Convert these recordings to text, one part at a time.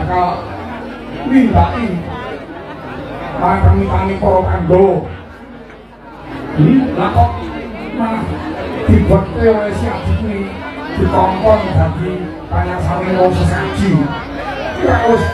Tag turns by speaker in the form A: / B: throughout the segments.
A: Bakal nindaki marang permintaane para Pandhawa. Lah kok malah dibuatke oleh si Aji kuwi dikongkon dadi panyarsane wong sesaji. Kira wis.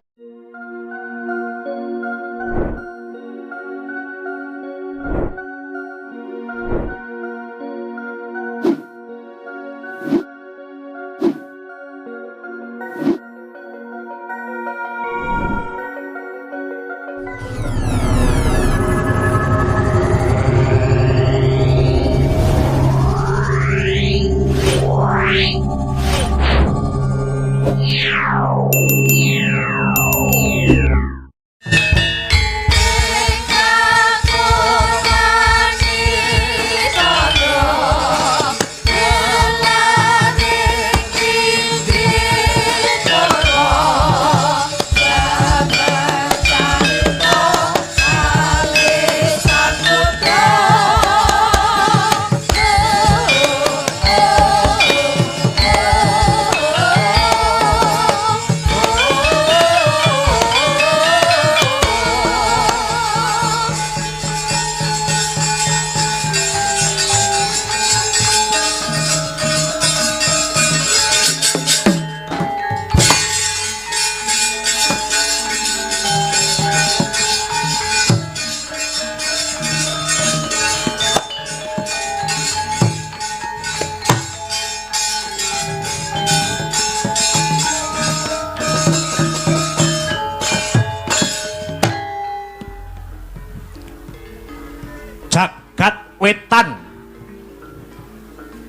B: Jagat wetan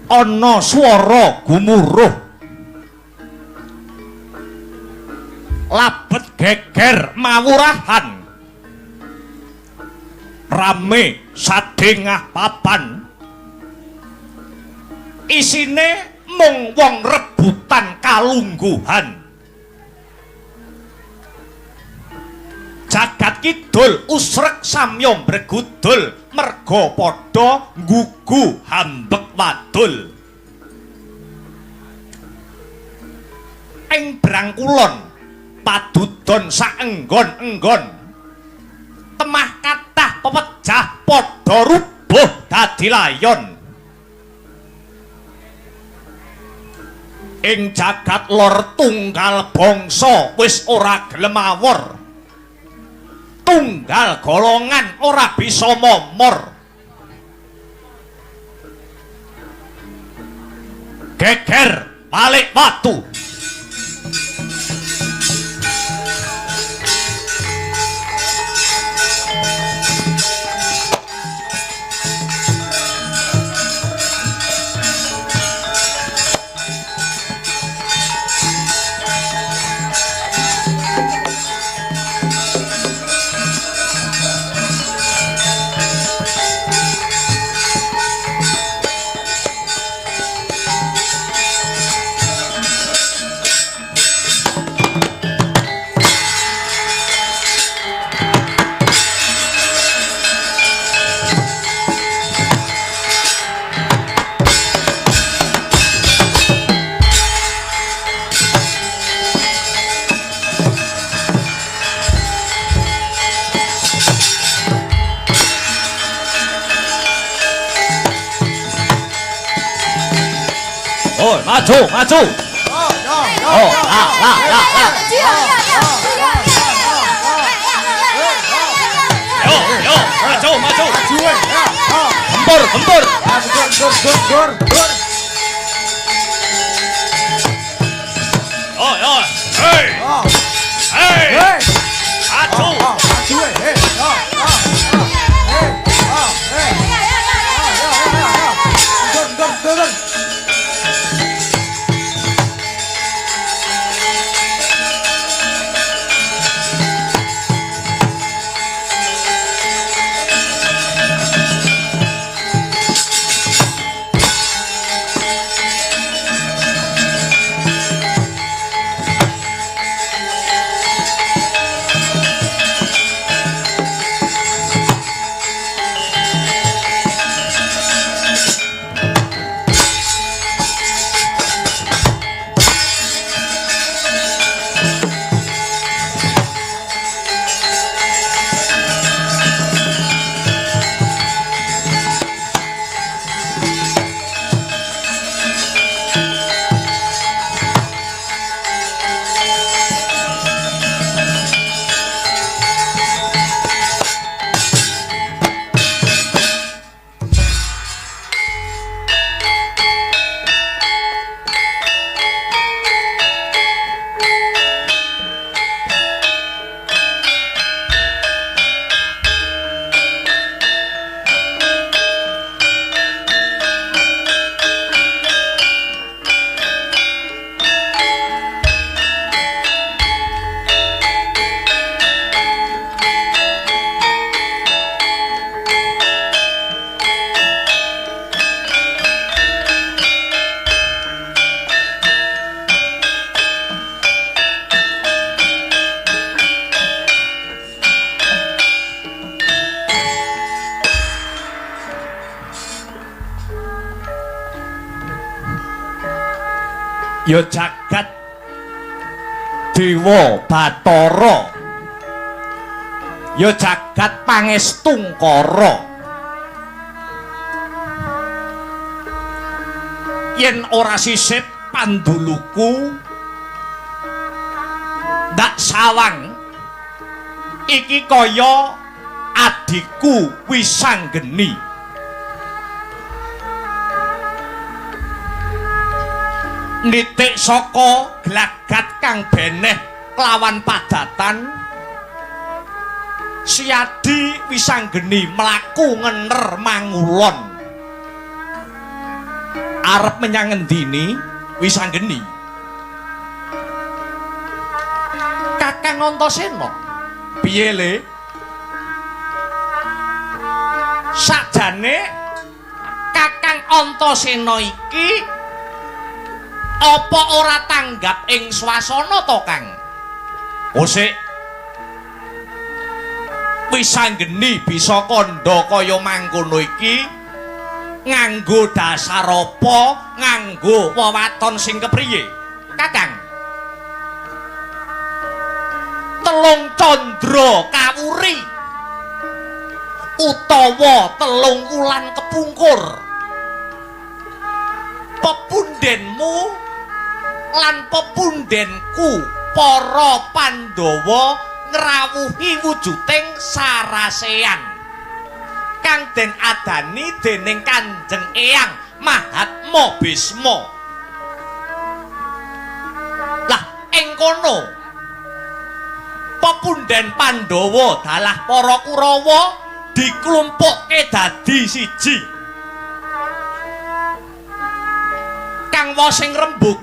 B: ana swara gumuruh, labet geger mawurahan, rame sadengah papan, isine mung wong rebutan kalungguhan. Jagat kidul usrek samya mbregudul merga padha nggugu hambek wadul. Ing Brangkulon padudon saenggon-enggon, temah kathah pepejah padha rubuh dadi layon. Ing jagat lor tunggal bangsa wis ora gelem awor, tunggal golongan ora bisa momor. Geger balik watu. Oh, maju, maju. Oh, la, la, la, la. Yo, yo, maju, maju. Gempur, gempur.
C: Gempur, gempur.
B: Oh, yo. Hey. Hey. Maju.
C: Maju, hey. Hey. Hey. Gempur, gempur.
B: Ya jagat Dewa Bathara, ya jagat Pangestungkara. Yen ora sisip panduluku ndak sawang iki kaya adikku Wisanggeni. Nitik saka glagat kang beneh kelawan padatan, Siadi Wisanggeni mlaku ngener mangulon. Arep menyang ngendini Wisanggeni? Kakang Antasena, piye le? Sakjane Kakang Antasena iki apa ora tanggap ing swasana to, Kang? Osik Wisanggeni bisa kandha kaya mangkono iki nganggo dasar apa, nganggo wewaton sing kepriye, Kakang? Telung candra kawuri utawa telung wulan kepungkur, pepundenmu lan pepundenku para Pandhawa ngrawuhi wujuding sarasean kang den adani dening Kanjeng Eyang Mahatma Bisma. Lah ing kono pepunden Pandhawa dalah para Kurawa diklumpukke dadi siji. Kang wosing rembug,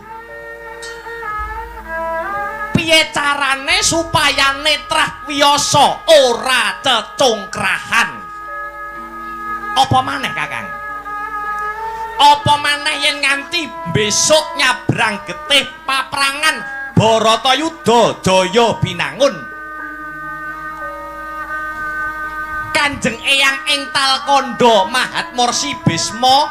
B: piye carane supaya netrah wiyasa ora cecungkrahan? Apa maneh, Kakang? Apa maneh yen nganti besok nyabrang getih paprangan Bharatayuda Jaya Binangun, Kanjeng Eyang ing Talkandha Mahatma Rsi Bisma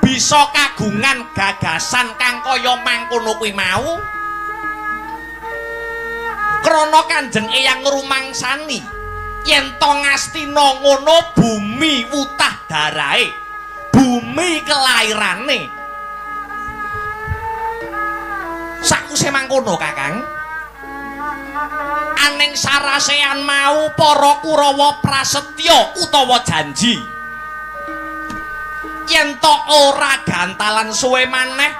B: bisa kagungan gagasan kang kaya mangkono kuwi mau? Krana Kanjeng Eyang ngrumangsani yen to Ngastina ngono bumi wutah darahe, bumi kelairane. Sakwise mangkono, Kakang, aning sarasean mau para Kurawa prasetya utawa janji yen to ora gantalan suwe maneh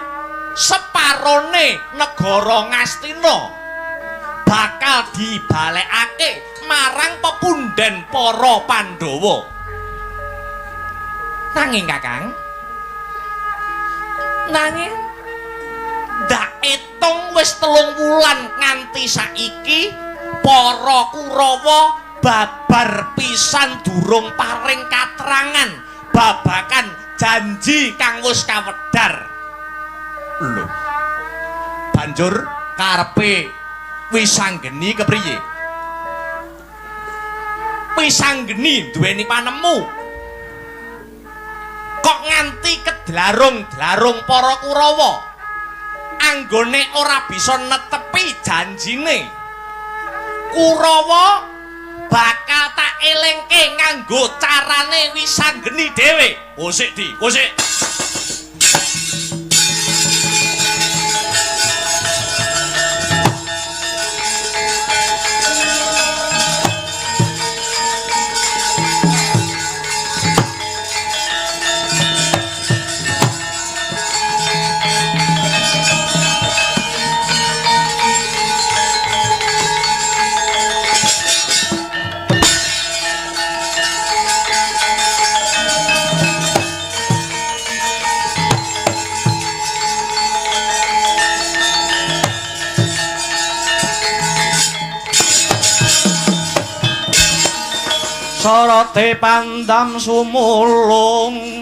B: separone negara Ngastina bakal dibalekake marang pepunden para Pandhawa. Nanging, Kakang, nanging ndak etung wis 3 wulan nganti saiki para Kurawa babar pisan durung paring katrangan babakan janji kang wis kawedar. Lho, banjur karepe Wisanggeni kepriye? Wisanggeni duweni panemu kok nganti kedlarung-dlarung para Kurawa anggone ora bisa netepi janjine. Kurawa bakal tak elingke nganggo carane Wisanggeni dhewe. Kosik di, kosik. Sorote pandam sumulung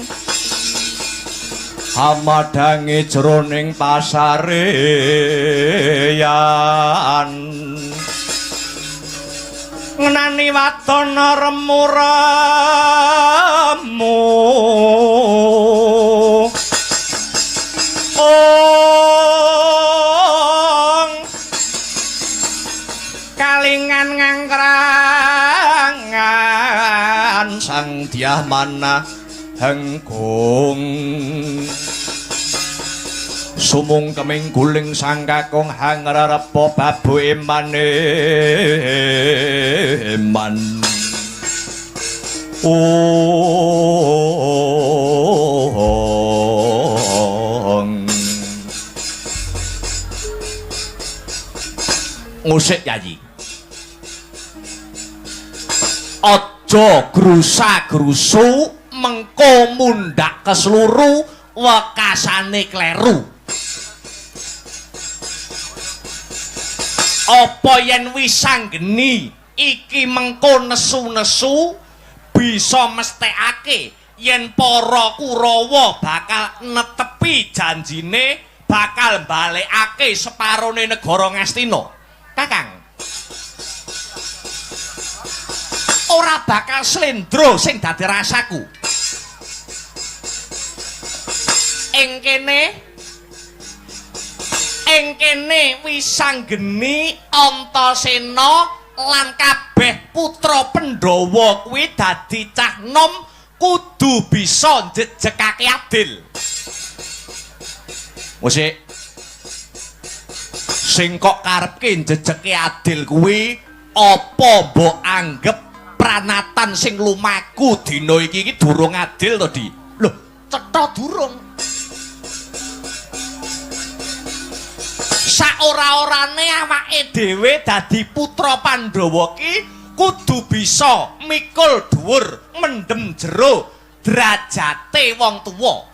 B: amadangi jroning pasareyan, ngenani wadon remu-remu. Oh. Kalingan ngangkrangan sang dyah manah hengkung sumung keming guling sang kakung hangrarepa babu eman eman. Ong ngusik yayi, aja grusa-grusu mengko mundhak kesluru wekasane kleru. Apa yen wisanggeni iki mengko nesu-nesu bisa mesthekake yen para Kurawa bakal netepi janjine bakal balekake separone negara Ngastina. Kakang, ora bakal slendro sing dadi rasaku. Ing kene wisanggeni Antasena lan kabeh putra Pandhawa kuwi dadi cah nom kudu bisa njejekake adil. Musik sing kok karepke njejeke adil kuwi apa mbok anggep pranatan sing lumaku dina iki iki durung adil to, Di? Lho, cetha durung. Saora-orane awake dhewe dadi putra Pandhawa ki kudu bisa mikul dhuwur, mendem jero derajate wong tuwa.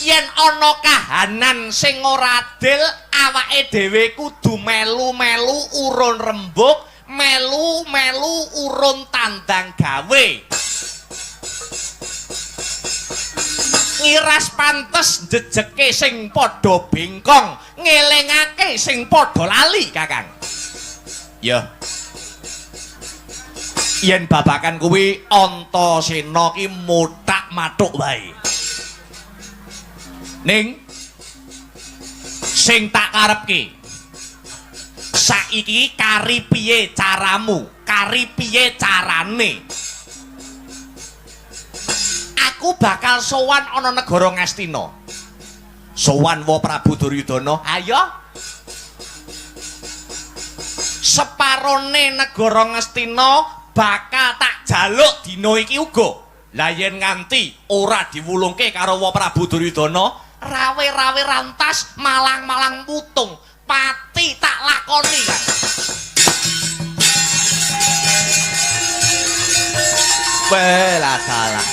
B: Yen ana kahanan sing ora adil, awake dhewe kudu melu-melu urun rembug, melu-melu urun tandang gawe. Ngiras pantes njejeke sing padha bengkong, ngelingake sing padha lali, Kakang. Ya. Yen babakan kuwi Antasena ki mothak-mathuk wae. Ning sing tak karepke saiki kari piye caramu, kari piye carane? Aku bakal sowan ana negara Ngastina. Sowan wa Prabu Duryudana. Ayo. Separone negara Ngastina bakal tak jaluk dina iki uga. Lah yen nganti ora diwulungke karo wa Prabu Duryudana, rawe-rawe rantas malang-malang putung, pati tak lakoni, Kang. Welah salah.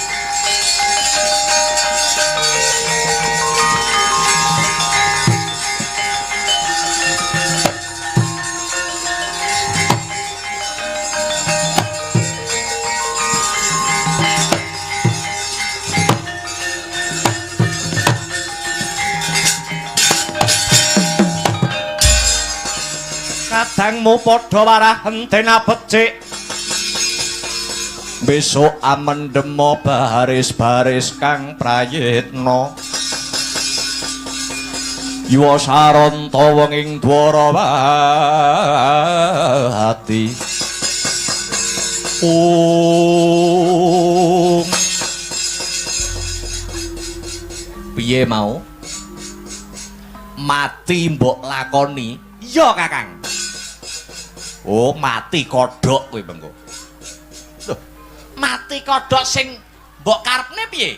B: Kadangmu padha warah entena becik. Besok amendemo baris-baris kang prayitna. Yuwa saranta wong ing Dwarawati. Om. Piye mau? Mati mbok lakoni? Iya, Kakang. Oh, mati kodhok kowe mengko. Loh, mati kodhok sing mbok karepne piye?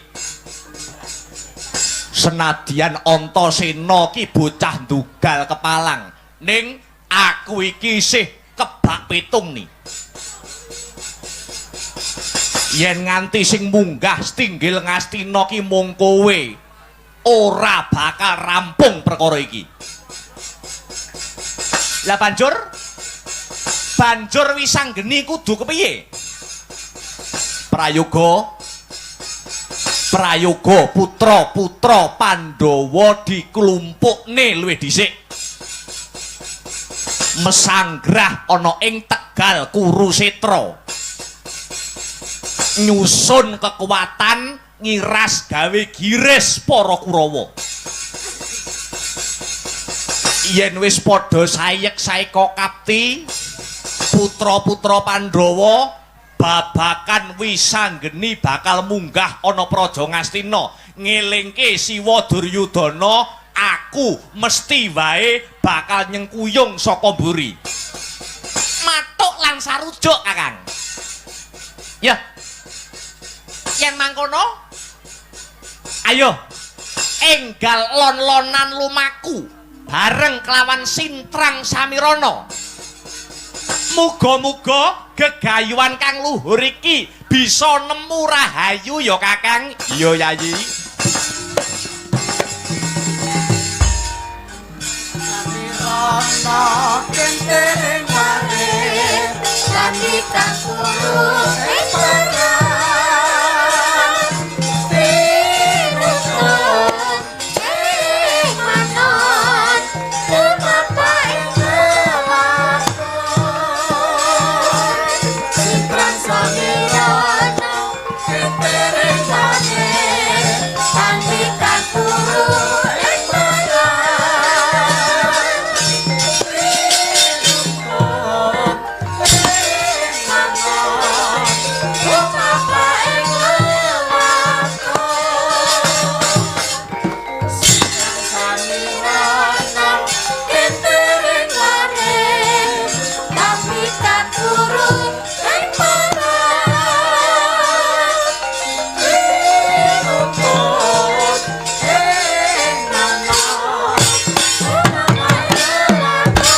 B: Senadyan Antasena ki bocah ndugal kepalang, ning aku iki isih kebak pitung ni. Yen nganti sing munggah stinggil Ngastina ki mung kowe, ora bakal rampung perkara iki. Lah banjur wisanggeni kudu kepiye? Prayoga putra-putra Pandhawa diklumpukne luwih dhisik. Mesanggrah ana ing Tegal Kurusetra. Nyusun kekuatan ngiras gawe giris para Kurawa. Yen wis padha sayek saeka kapti putra-putra Pandhawa babakan Wisanggeni bakal munggah ana Praja Ngastina ngelingke Siwa Duryudana, aku mesti wae bakal nyengkuyung saka mburi. Matuk lan sarujuk, Kakang. Ya. Yen mangkono, ayo enggal lon-lonan lumaku bareng kelawan Sintrang Samirana. Muga-muga gegayuhan kang luhur iki bisa nemu rahayu ya, Kakang. Iya, Yayi.
C: Samirana kentering wae
D: Lagi kang turu ing perang Tinutup ing manon tumapa ing lelakon
C: Sintrang Samirana kentering wae
D: Lagi kang turu ing perang
C: Tinutup ing manon
D: tumapa ing lelakon
C: Sintrang Samirana
D: Kentering wae tapi kang turu ing perang
C: Tinutup ing manon
D: tumapa ing lelakon.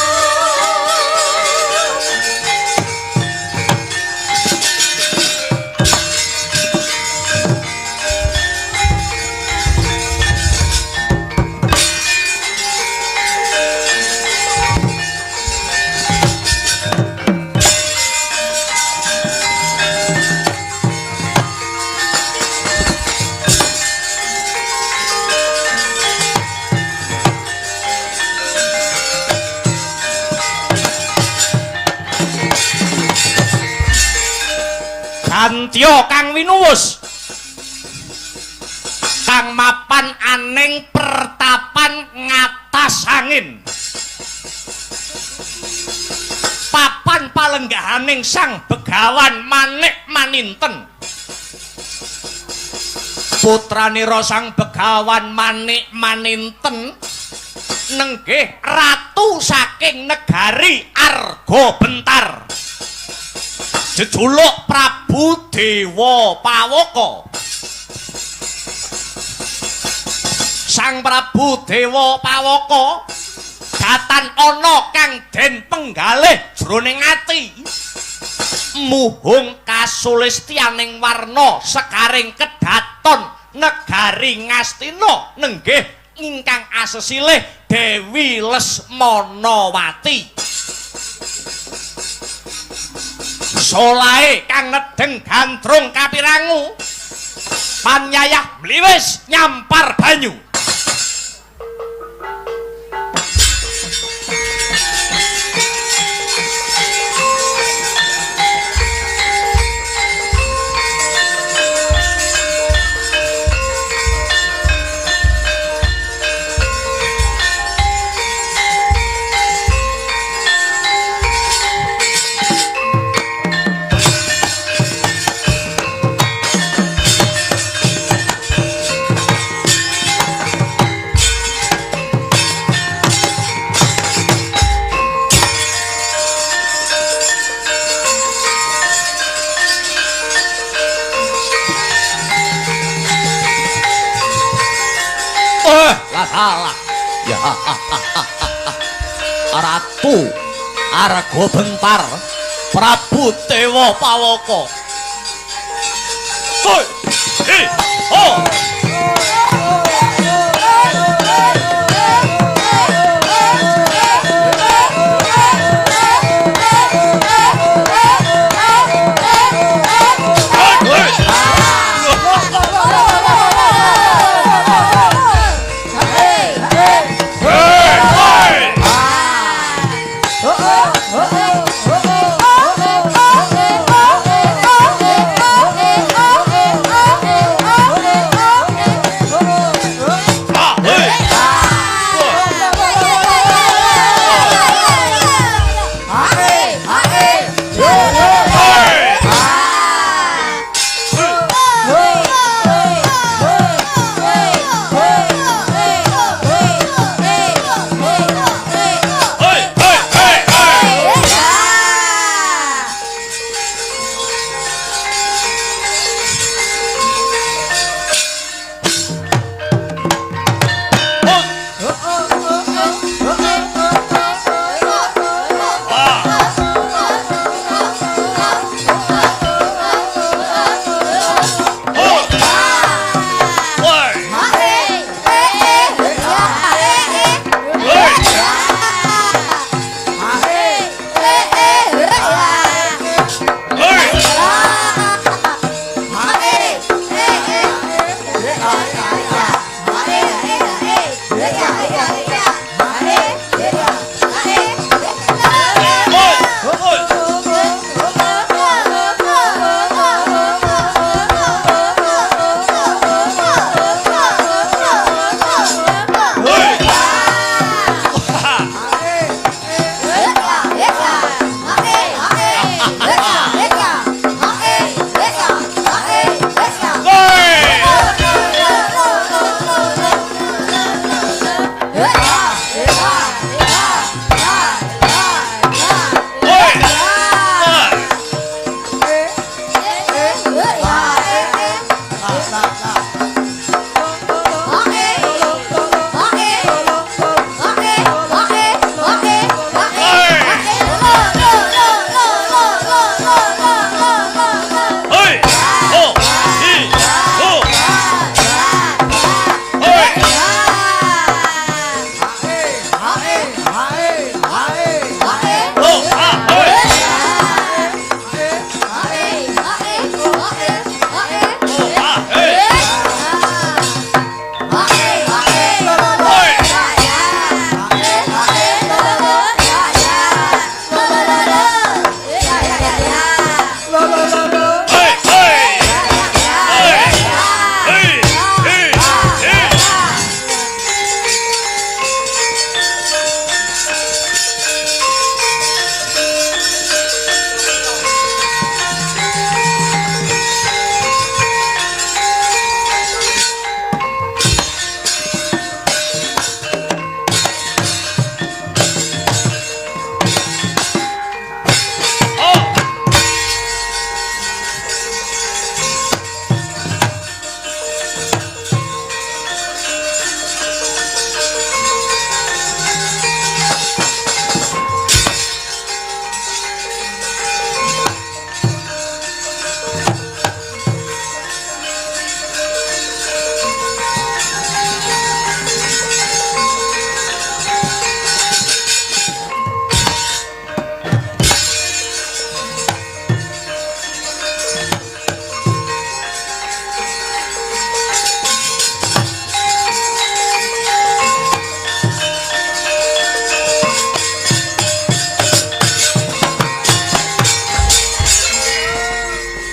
B: Gantya kang winuwus kang mapan aning pertapan ngatas angin, papan palenggahaning sang begawan Manik Maninten, putranira sang begawan Manik Maninten nenggih ratu saking negari Arga Bentar, jejuluk Prabu Dewa Pawaka. Sang Prabu Dewa Pawaka datan ana kang den penggalih jroning ati, muhung kasulistyaning warna sekaring kedaton negari Ngastina nenggih ingkang asesilih Dewi Lesmanawati. Solahe kang nedeng gandrung kapirangu panyayah mliwis nyampar banyu. Lah salah. Ya. Ratu Arga Bentar Prabu Dewa Pawaka. Hoi. Hi. Ho. Hoi. Hoi. Hoi.
D: Oh, oh, oh, oh, oh, oh, oh, oh, oh, oh, oh, oh, oh.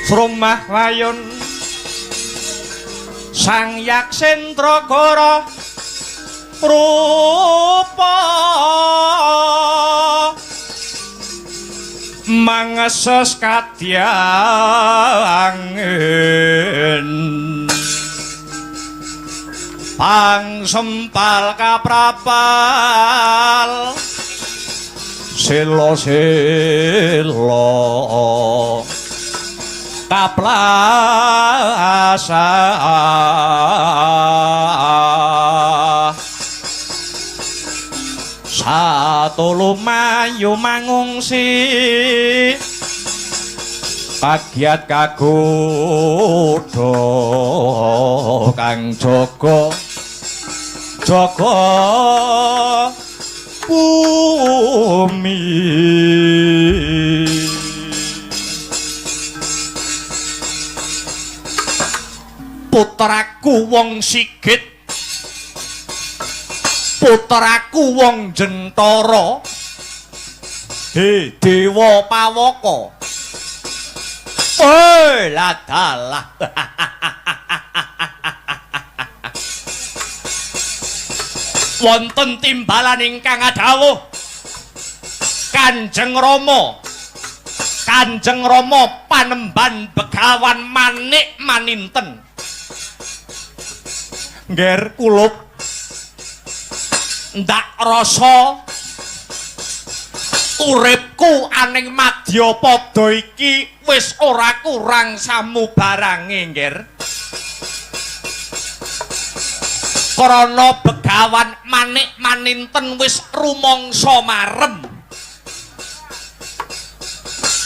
B: Sromah wayun Sang Yaksendra Gara rupa mangeses kadya angin pangsempal kaprapal selo selo kaplasa satulu mayu mangungsi kagiat kagodha kang jaga jaga bumi. Putraku wong Sigit, putraku wong Jentara, he Dewa Pawaka. Oi ladalah. Wonten timbalan ingkang adhawuh Kanjeng Rama, Kanjeng Rama panemban Begawan Manik Maninten. Ngger kulup ndak rasa uripku aning madyapada iki wis ora kurang samubarange ngger. Krana Begawan Manik Maninten wis rumangsa marem.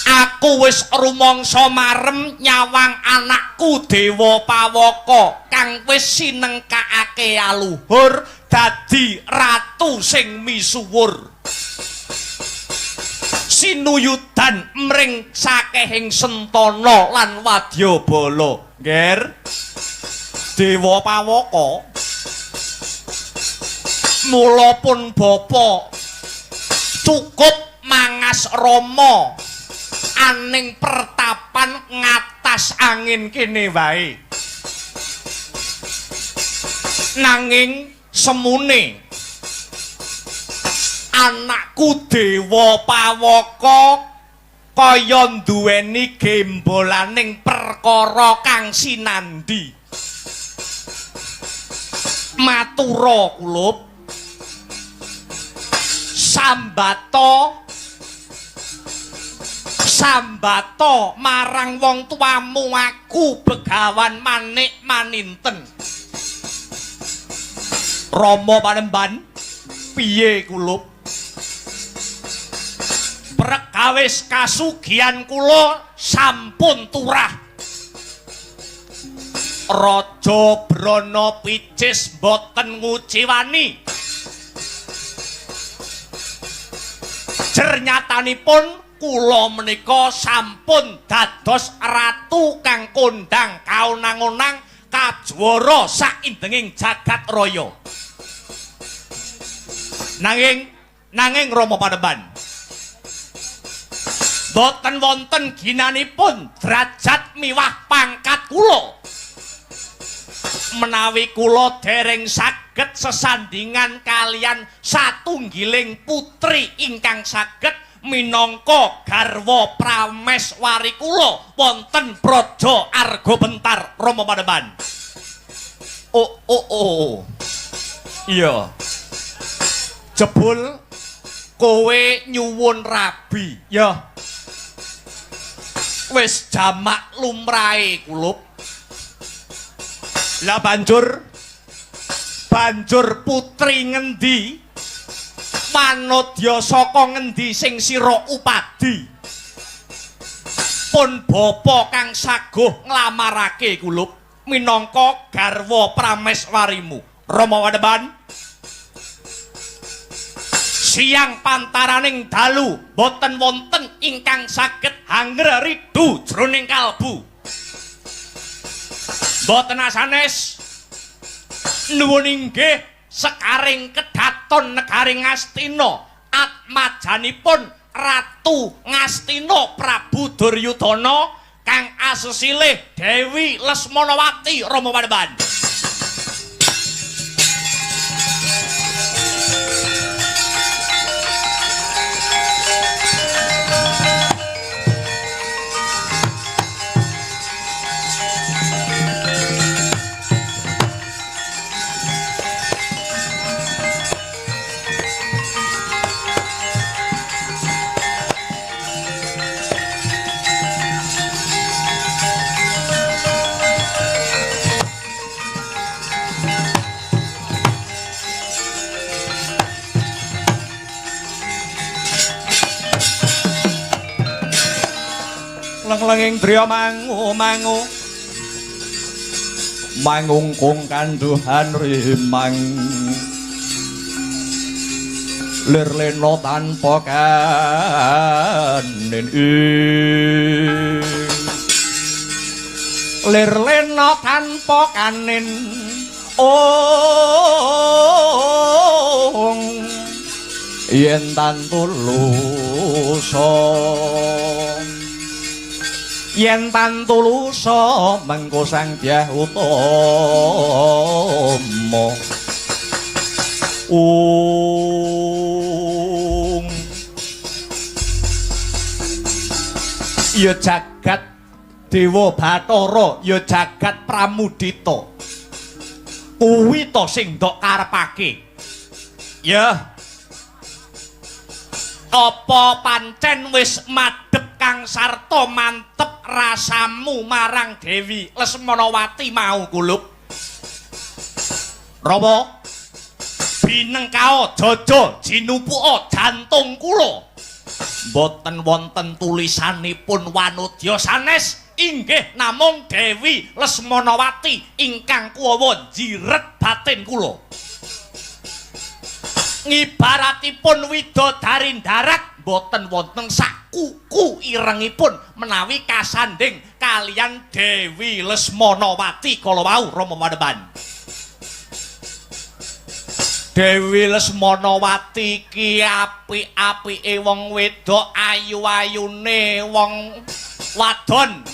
B: Aku wis rumangsa marem nyawang anakku Dewa Pawaka kang wis sinengkakake aluhur dadi ratu sing misuwur. Sinuyudan mring sakehing sentana lan wadyabala. Ngger Dewa Pawaka, mula pun bapa cukup mangas rama aning pertapan ngatas angin kene wae. Nanging semune anakku Dewa Pawaka kaya nduweni gembolaning perkara kang sinandi. Matura kulup sambata sambata marang wong tuamu aku Begawan Manik Maninten. Rama panemban piye kulup? Prekawis kasugihan kula sampun turah. Raja Brana Picis mboten nguciwani. Jernyatanipun kula menika sampun dados ratu kang kondang kaonang-onang kajuwara saindenging jagat raya. Nanging Rama panemban mboten wonten ginanipun derajat miwah pangkat kula. Menawi kula dereng saged sesandingan kalian satunggiling putri ingkang saged minangka garwa prameswari kula wonten Praja Argabentar. Rama panemban. Oh oh oh. Iya. Jebul kowe nyuwun rabi ya. Wis jamak lumrahe kulup. Lah banjur putri ngendi manodya saka ngendi sing sira upadi? Pun bapa kang saguh nglamarake kulup minangka garwa prameswarimu. Rama panemban, siang pantaraning dalu boten wonten ingkang saged hangreridu jroning kalbu. Boten asanes nuwun inggih sekaring kedaton negari Ngastina atmajanipun Ratu Ngastina Prabu Duryudana kang asesilih Dewi Lesmanawati Rama Panembahan. Leng-lenging driya mangu-mangu mangungkung kanduhan rimang lir lena tanpa kanin lir lena tanpa kanin ong yen tantulusa yen tantulusa mengko Sang Dyah Utama ung ya jagat Dewa Bathara ya jagat Pramudita kuwi to sing ndok karepake ya apa pancen wis madhep kang sarta mantep rasamu marang Dewi Lesmanawati mau kulup Rama binengkao jaja jinupuka jantung kula mboten wonten tulisanipun wanudya sanes inggih namung Dewi Lesmanawati ingkang kuwawa njiret batin kula ngibaratipun widodari darat mboten wonten sak kuku irengipun menawi kasanding kaliyan Dewi Lesmanawati kala wau Rama Panembahan. Dewi Lesmanawati ki apik-apike wong wedok ayu-ayune wong wadon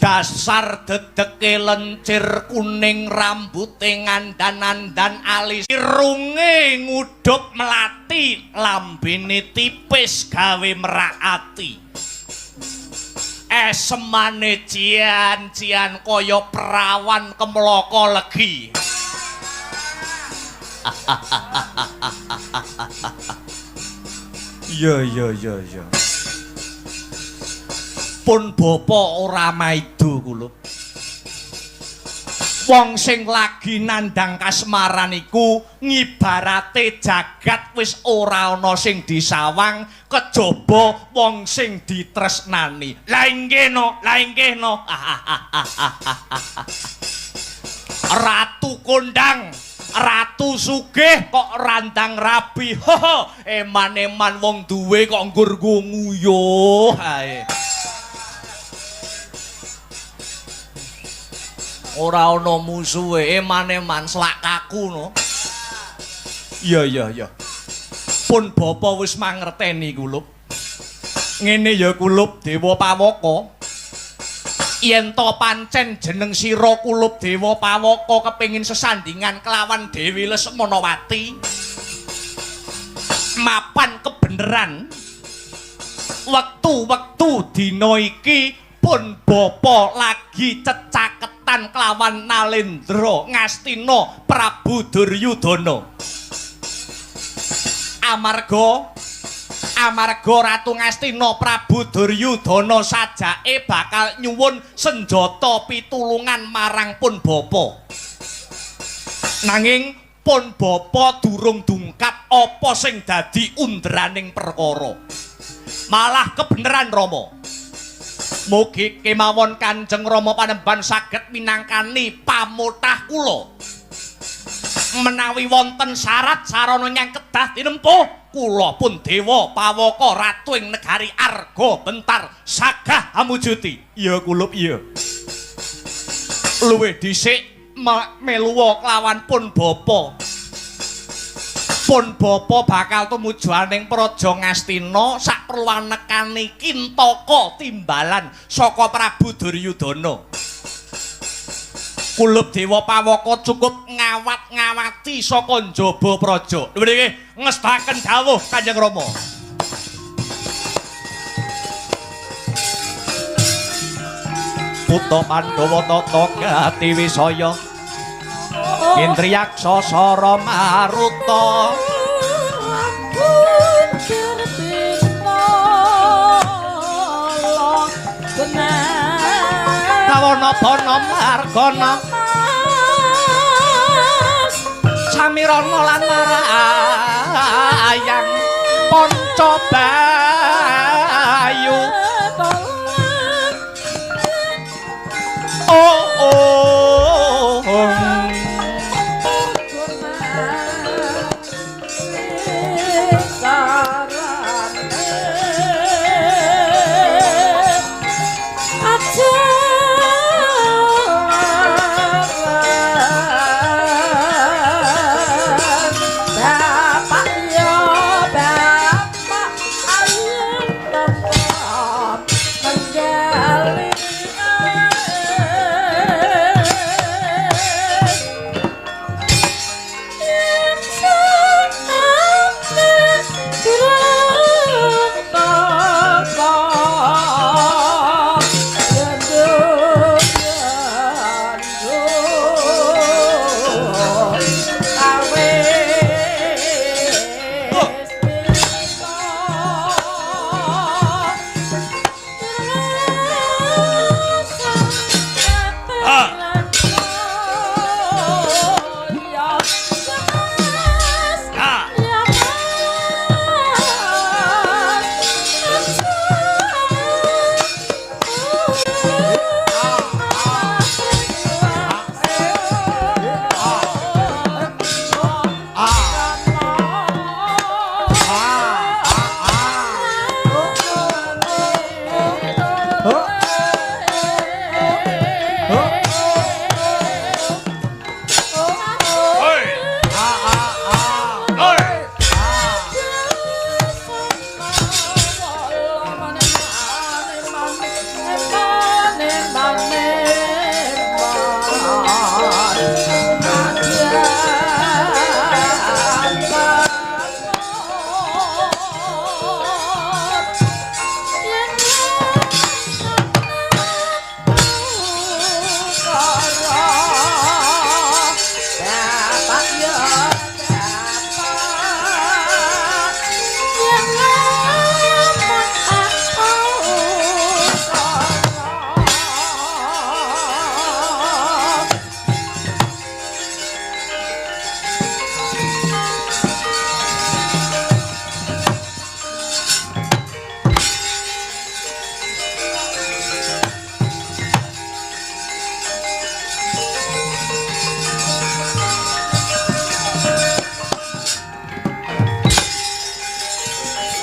B: dasar dedeke lencir kuning rambute ngandan-andan alis irunge ngudhup melati lambene tipis gawe merak ati esemane cian-cian kaya perawan kemlaka legi. Iya iya iya iya pun bapa ora maido kulup wong sing lagi nandhang kasmaran iku ngibarate jagat wis ora ana sing disawang kejaba wong sing ditresnani. Lah inggih no, lah inggih no. Ratu kondang, ratu sugih kok randang rabi. Eman-eman wong duwe kok nggur nguyuh ae. Ora ana musuhe, eman-eman selak kaku no. Iya iya iya. Pun bapa wis mangerteni kulup. Ngene ya kulup Dewa Pawaka. Yen to pancen jeneng sira kulup Dewa Pawaka kepengin sesandingan kelawan Dewi Lesmanawati. Mapan kebeneran. Wektu-wektu dina iki pun bapa lagi cecaketan kelawan Nalendra Ngastina Prabu Duryudana. Amarga Ratu Ngastina Prabu Duryudana sajake bakal nyuwun senjata pitulungan marang pun bapa. Nanging pun bapa durung dungkap apa sing dadi undraning perkara. Malah kebeneran Rama. Mugi kemawon Kanjeng Rama Panembahan saged minangkani pamotah kula. Menawi wonten syarat sarana ingkang kedah tinempuh, kula pun Dewa Pawaka ratu ing negari Arga Bentar sagah amujuti. Iya kulup iya. Luwih dhisik meluwa kelawan pun bapa. Pun bapa bakal tumuju aning Praja Ngastina saperluan nekani Kintaka timbalan saka Prabu Duryudana. Kulup Dewa Pawaka cukup ngawat-ngawati saka njaba praja. Mriki ngestaken dawuh Kanjeng Rama. Putra Pandhawa tata gati wisaya Indriyaksa sara maruta Tawana bana margana Samirana lan marayang Panca Bayu. Oh oh, oh.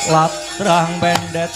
B: Ladrang pendet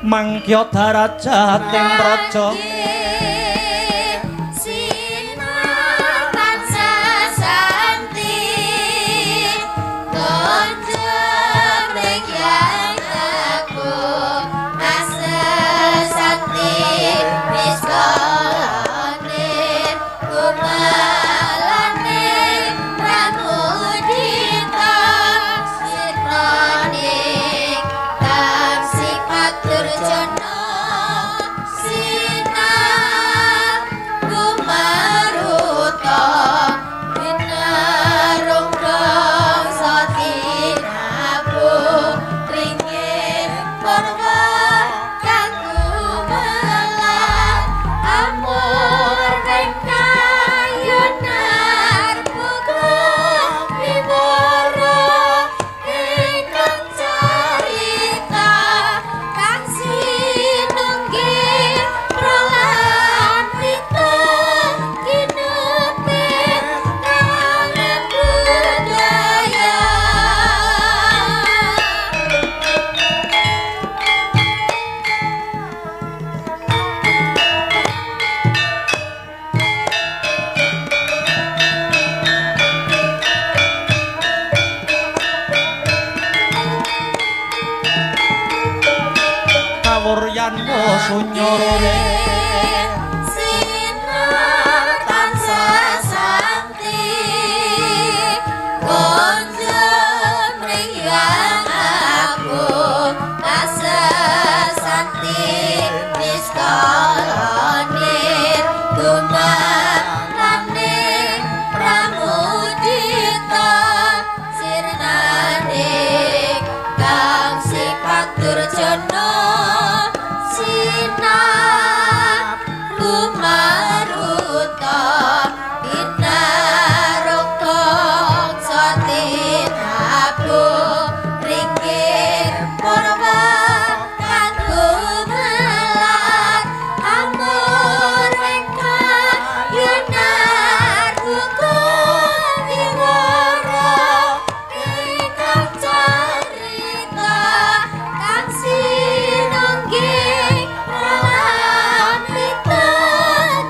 B: mangkya darajating praja sunya rore
D: sinar tansah santi konjeng mriyang aku kasesanti niskalane dumarane pramudita sirnane kang sifat durjana sinar lumaruta binarokta satinabu ringgit purwa kanggo melat amur yunar hukum wiwara ingkang carita kang sinungging pralamita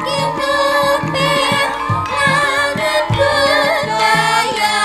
D: kinepit langet budaya.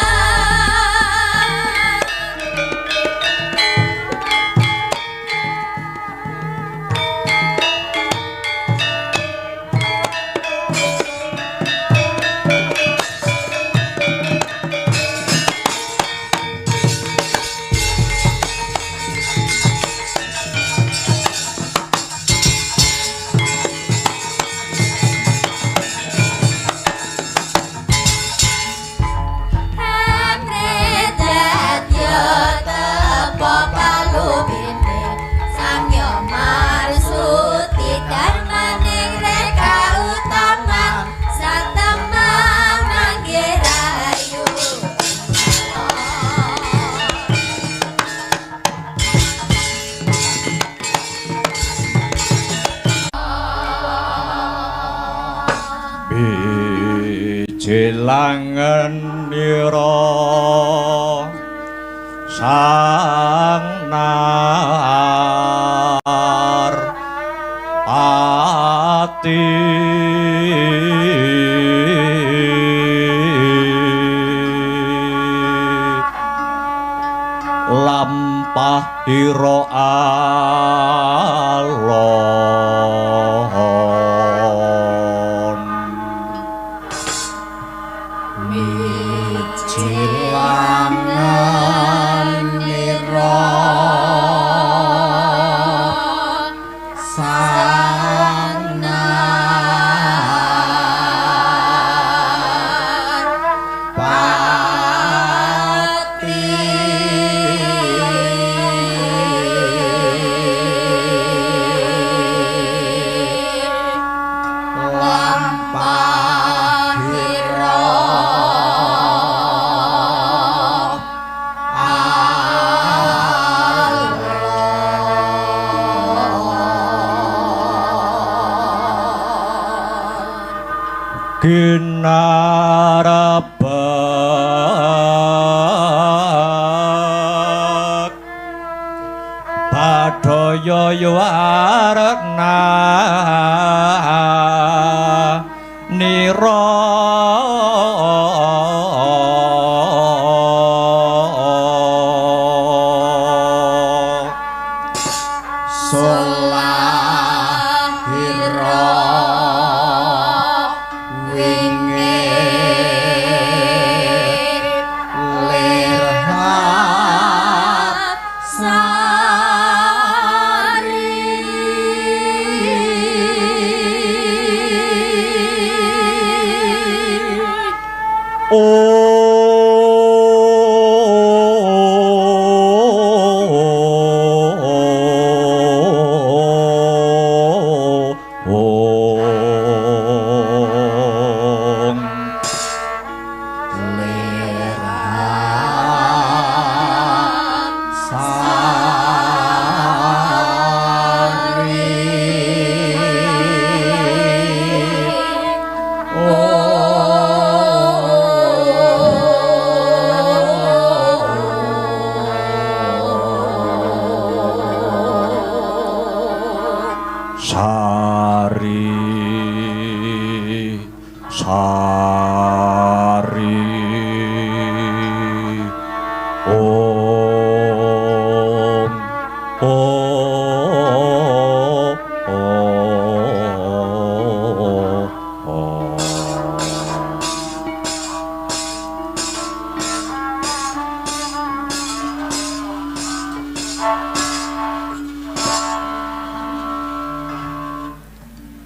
B: Bijilangen ira sang nar pati lampah ira alon.
C: Mijilangan nira sang nar pati lampah ira
B: Ginarabek Badaya yuwarna nira
C: Solahira wingit lirhap
D: sari
B: Om
C: lirhap sari
B: Sari Sari Om Om Om.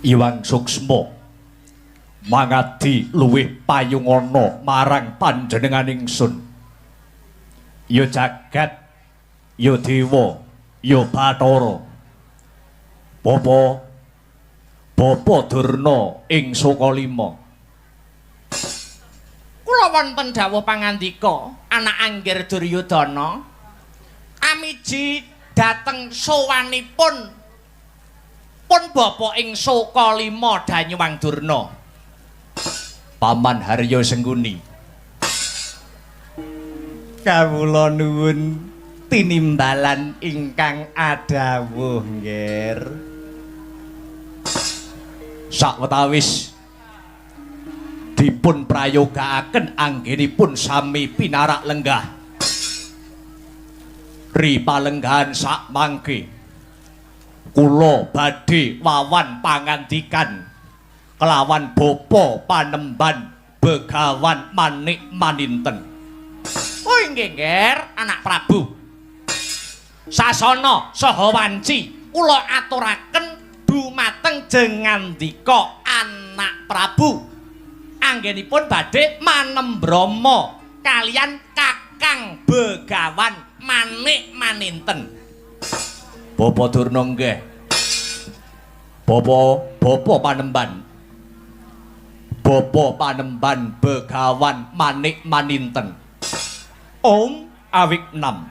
B: Iwang Suksma mangadi luwih payungana marang panjenengan ingsun. Ya jagat, ya dewa, ya bathara. Bapa Bapa Durna ing Sukalima.
E: Kula wonten dawuh pangandika anak anggir Duryudana amiji dhateng sowanipun pun bapa ing Sukalima Danyuwang Durna.
B: Paman Harya Sengkuni.
C: Kawula nuwun tinimbalan ingkang adhawuh, Nggir.
B: Sawetawis dipun prayogaaken anggenipun sami pinarak lenggah. Ri palenggahan sak mangke kula badhe wawan pangandikan kelawan bapa panemban Begawan Manik Maninten.
E: Oh inggih, Nger, anak Prabu. Sasana saha wanci kula aturaken dumateng jengandika anak Prabu. Anggenipun badhe manembrama kalian Kakang Begawan Manik Maninten.
B: Bapa Durna nggih. Bapa bapa panemban. Bapa panemban Begawan Manik Maninten. Om awik nam.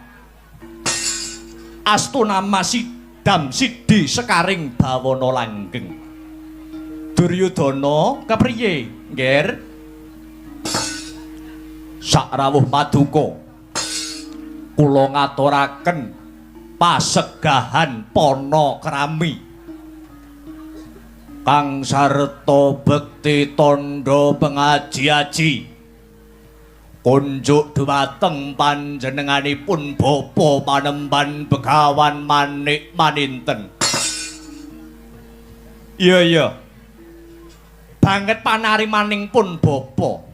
B: Astunama sidam sidi sekaring bawana langgeng. Duryudana kepriye, Ngger? Sakrawuh paduka kula ngaturaken pasegahan pana krami kang sarta bekti tandha pengaji-aji kunjuk dumateng panjenenganipun bapa panemban Begawan Manik Maninten. Iya iya.
E: Banget panarimaning pun bapa.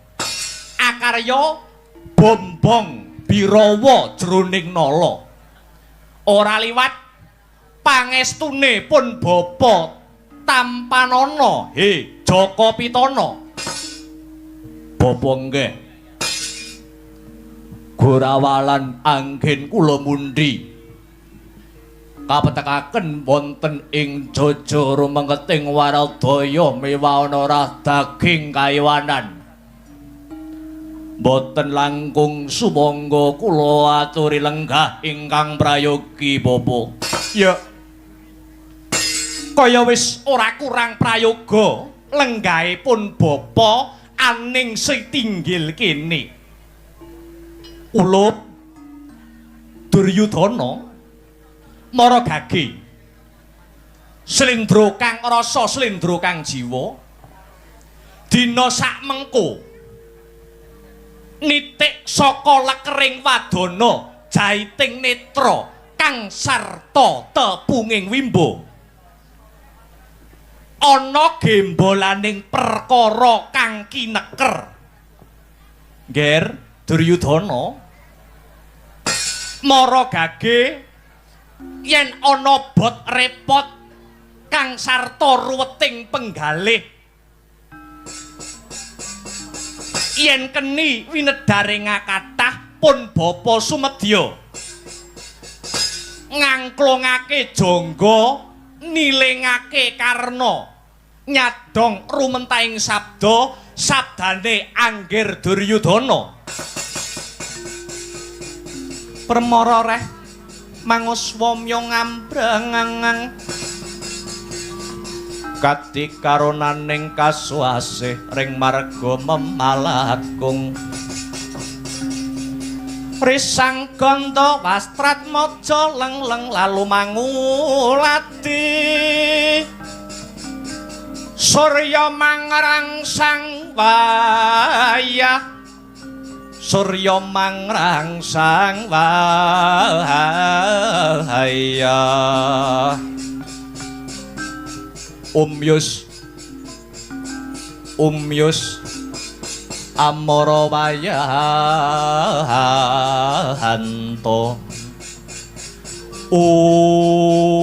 E: Akarya bombong birawa jroning nala. Ora liwat pangestune pun bapa tampanana he Jaka Pitana.
B: Bapa nggih. Gorawalan anggen kula mundhi kapetekaken wonten ing jaja rumengketing waradaya mewaana rah daging kaiwanan. Mboten langkung sumangga kula aturi lenggah ingkang prayogi bapa.
E: Ya. Kaya wis ora kurang prayoga lenggahe pun bapa aning sitinggil kene.
B: Ulup Duryudana mara gage
E: slendra kang rasa slendra kang jiwa dina sak mengko nitik saka lekering wadana jaiting netra kang sarta tepunging wimbo ana gembolaning perkara kang kineker.
B: Ngger Duryudana
E: mara gage yen ana bot repot kang sarta ruweting penggalih yen keni winedharing kathah pun bapa sumedya ngangklongake jangga nilingake karna nyadong rumentahing sabda sabdane anggir Duryudana. Permara reh manguswamya ngambrangang
B: katikaronaning kasuasih ring marga memalakung
E: risang ganda wastratmaja leng-leng lalu mangulati surya mangrangsang wayah
B: surya mangrangsang wayah umyus umyus amara wayahanto ung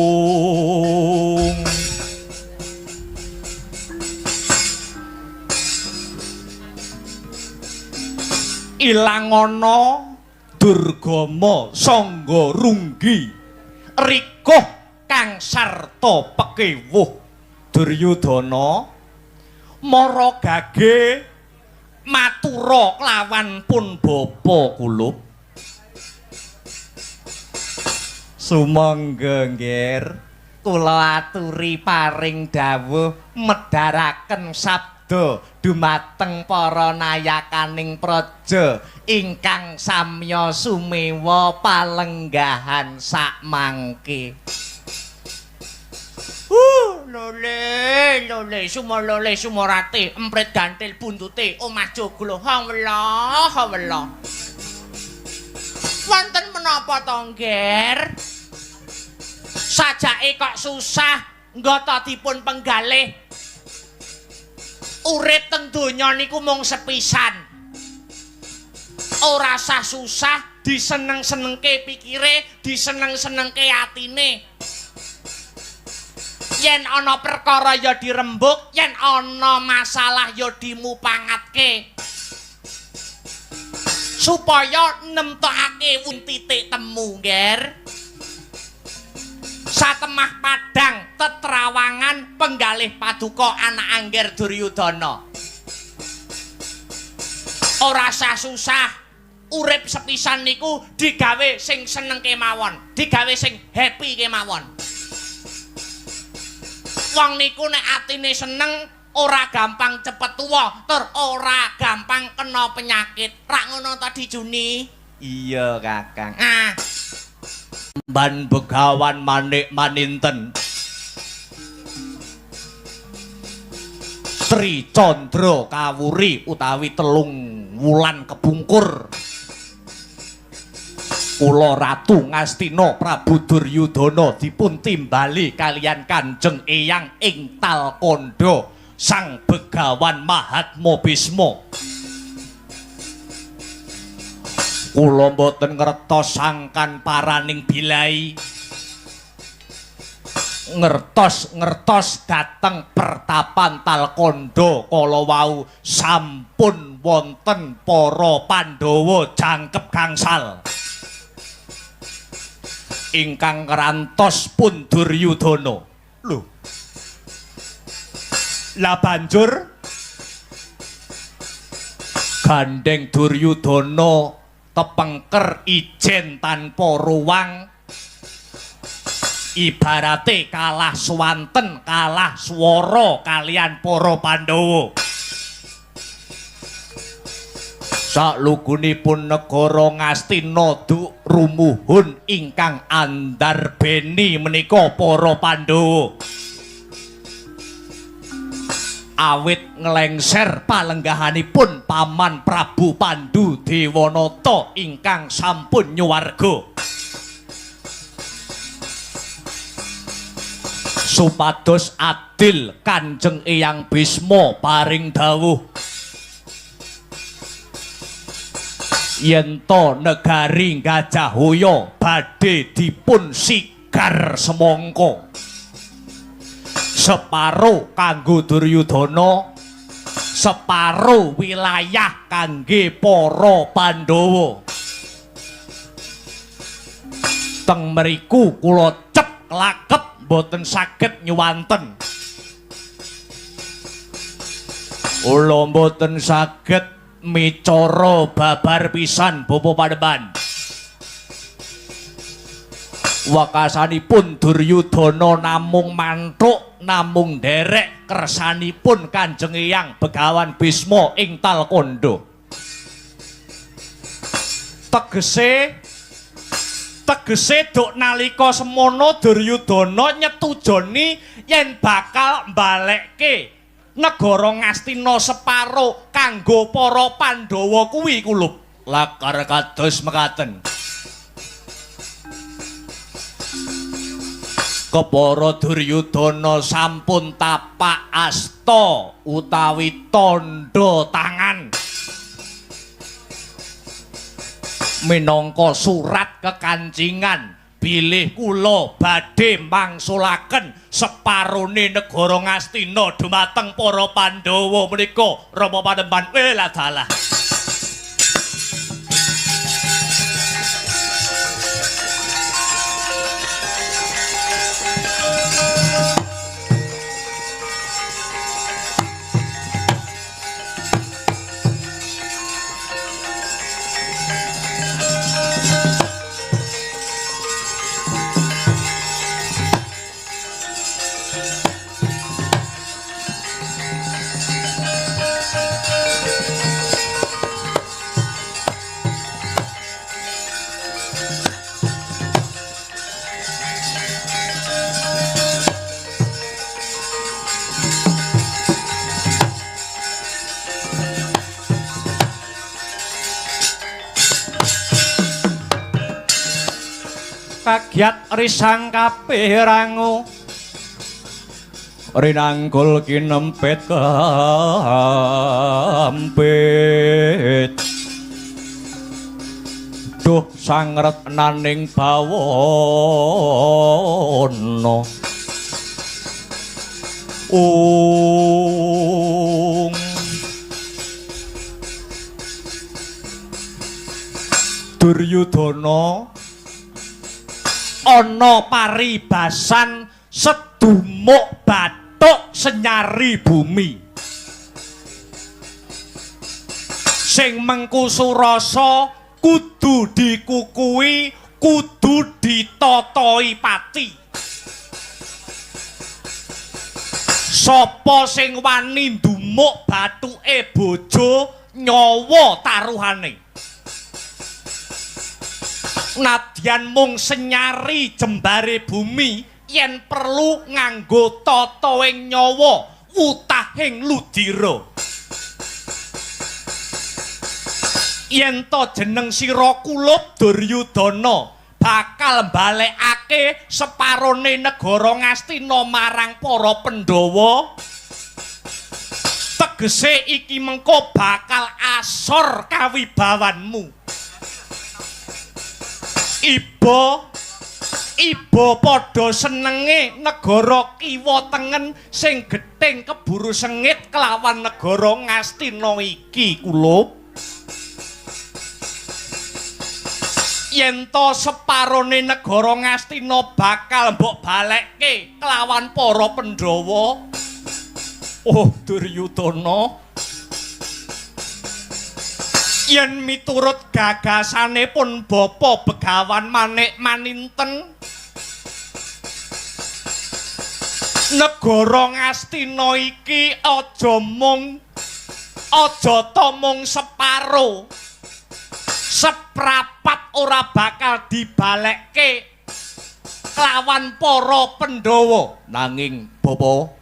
E: Ilangana durgama sangga runggi rikuh kang sarta pekewuh. Duryudana mara gage matura kelawan pun bapa kulup.
C: Sumangga nggih, kula aturi paring dawuh medharaken sabda dumateng para nayakaning praja ingkang samya sumewa palenggahan sakmangke.
F: Lole, lole, sumolole, sumorate, emprit gantil buntute, omah joglo, hawela, hawela. Wonten menapa to, Ngger? Sajake kok susah nggata dipun penggalih. Urip teng donya niku mung sepisan. Ora sah susah, diseneng-senengke pikire, diseneng-senengke atine. Yen ana perkara ya dirembuk, yen ana masalah ya dimupangatke. Supaya nemtokake titik temu, Ngger. Satemah padang tetrawangan penggalih paduka anak Angger Duryudana. Ora sah susah, urip sepisan niku digawe sing seneng kemawon, digawe sing happy kemawon. Wong niku nek atine seneng ora gampang cepet tuwa, tur ora gampang kena penyakit. Rak ngono ta Dijuni?
C: Iya, Kakang.
F: Ah.
E: Ban begawan manik maninten Tri Candra kawuri utawi telung wulan kepungkur. Kula Ratu Ngastina Prabu Duryudana dipun timbali kaliyan Kanjeng Eyang ing Talkandha Sang Begawan Mahatma Bisma. Kula mboten ngertos sangkan paraning bilai. Ngertos-ngertos dateng pertapan Talkandha kala wau sampun wonten para Pandhawa jangkep gangsal. Ingkang ngrantos pun Duryudana. Lho. Lah banjur gandeng Duryudana tepengker ijen tanpa ruwang, ibarate kalah swanten kalah swara kalian para Pandhawa. Saklugunipun negara Ngastina duk rumuhun ingkang andarbeni menika para Pandhawa. Awit nglengser palenggahanipun Paman Prabu Pandu Dewanata ingkang sampun nyuwarga. Supados adil Kanjeng Eyang Bisma paring dawuh yen to negari Gajahhoya badhe dipun sigar semangka. Separo kanggo Duryudana, separo wilayah kangge para Pandhawa. Teng mriku kula cep klakep mboten saged nyuwanten. Kula mboten saged micara babar pisan Bapak Panembahan. Wekasanipun Duryudana namung manthuk, namung nderek kersanipun Kanjeng Eyang Begawan Bisma ing Talkandha. Tegese duk nalika semono Duryudana nyetujoni yen bakal mbalekke negara Ngastina separo kanggo para Pandhawa kuwi kulup. Lakar kados mekaten. Kepara Duryudana sampun tapak asta utawi tandha tangan minangka surat kekancingan bilih kula badhe mangsulaken separone negara Ngastina dumateng para Pandhawa menika Rama Panembahan. Welah dalah. Kagiat risang kapirangu rinanggul kinempit kampit. Duh sangretnaning bawana. Ung Duryudana ana paribasan sedumuk bathuk senyari bumi. Sing mengku surasa kudu dikukui, kudu ditotoi pati. Sapa sing wani ndumuk bathuke bojo nyawa taruhane. Nadyan mung senyari jembare bumi yen perlu nganggo tata ing nyawa wutahing ludira. Yen to jeneng sira kulup Duryudana bakal mbalekake separone negara Ngastina marang para Pandhawa, tegese iki mengko bakal asor kawibawanmu. Iba iba padha senenge negara kiwa tengen sing gething keburu sengit kelawan negara Ngastina iki kulup. Yen to separone negara Ngastina bakal mbok balekke kelawan para Pandhawa. Oh Duryudana, yen miturut gagasane pun Bapa Begawan Manik Maninten, negara Ngastina iki aja mung aja ta mung separo, seprapat ora bakal dibalekke kelawan para Pandhawa. Nanging Bapa,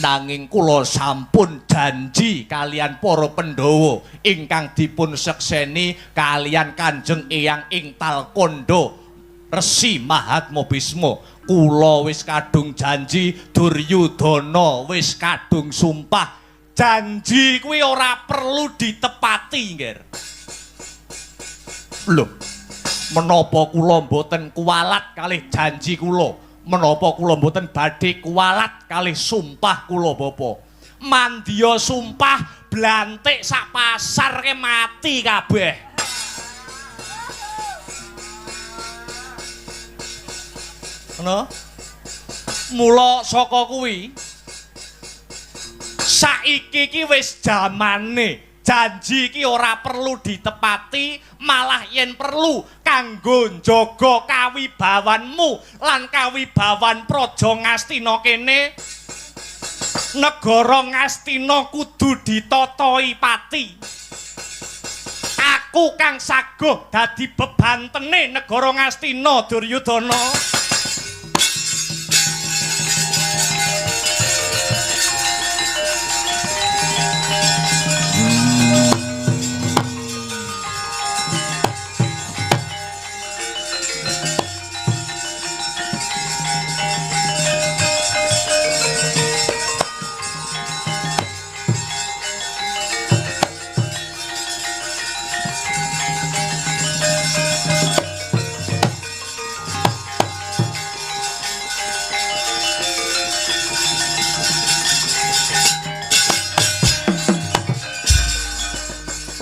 E: nanging kula sampun janji kalian para Pandhawa ingkang dipun sekseni kalian Kanjeng Eyang ing Talkandha Resi Mahatma Bisma. Kula wis kadung janji, Duryudana wis kadung sumpah. Janji kuwi ora perlu ditepati, nggih. Lho, menapa kula mboten kuwalat kalih janji kula? Menapa kula mboten badhe kuwalat kalih sumpah kula, Bapa? Mandya sumpah blantik sak pasar ke mati kabeh. Ngono? Mula saka kuwi saiki iki wis jamane janji iki ora perlu ditepati, malah yen perlu kanggo njaga kawibawanmu lan kawibawan Praja Ngastina kene. Negara Ngastina kudu ditotoi pati. Aku kang saguh dadi bebantene negara Ngastina, Duryudana.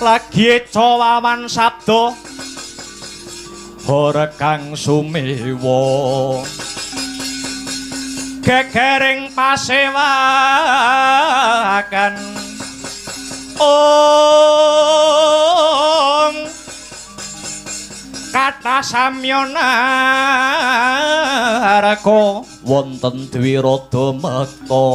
E: Lagi eca wawan sabda ora kang sumewa gegering pasewakan. Ong kathah samya naraka wonten dwirada mekta.